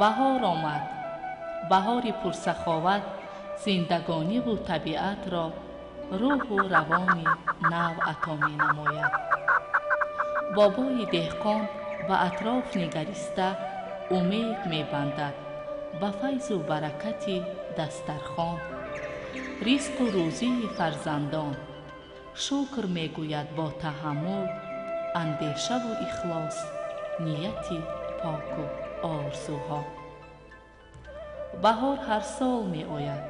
Баҳор омад. Баҳори пурсаховат зиндагониву табиатро рӯҳу равони нав ато менамояд. Бобои деҳқон ба атроф нигариста умед мебандад ба файзу баракати дастархон, ризқу рӯзии фарзандон. Шукр мегӯяд бо таҳаммул, андешаву ихлос, нияти поку орзуҳо. Баҳор ҳар сол меояд,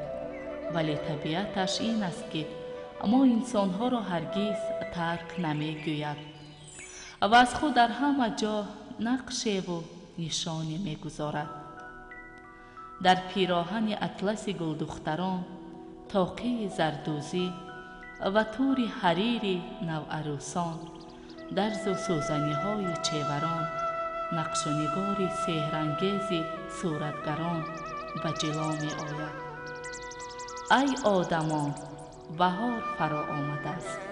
вале табиаташ ин аст, ки мо инсонҳоро ҳаргиз тарк намегӯяд ва аз худ дар ҳама ҷо нақшеву нишоне мегузорад. Дар пироҳани атласи гулдухтарон, тоқии зардӯзӣ ва тури ҳарири наварӯсон, дарзу сӯзаниҳои чеварон, нақшу нигори сеҳрангези суратгарон ба ҷило меояд. Ай одамон, баҳор фаро омадааст.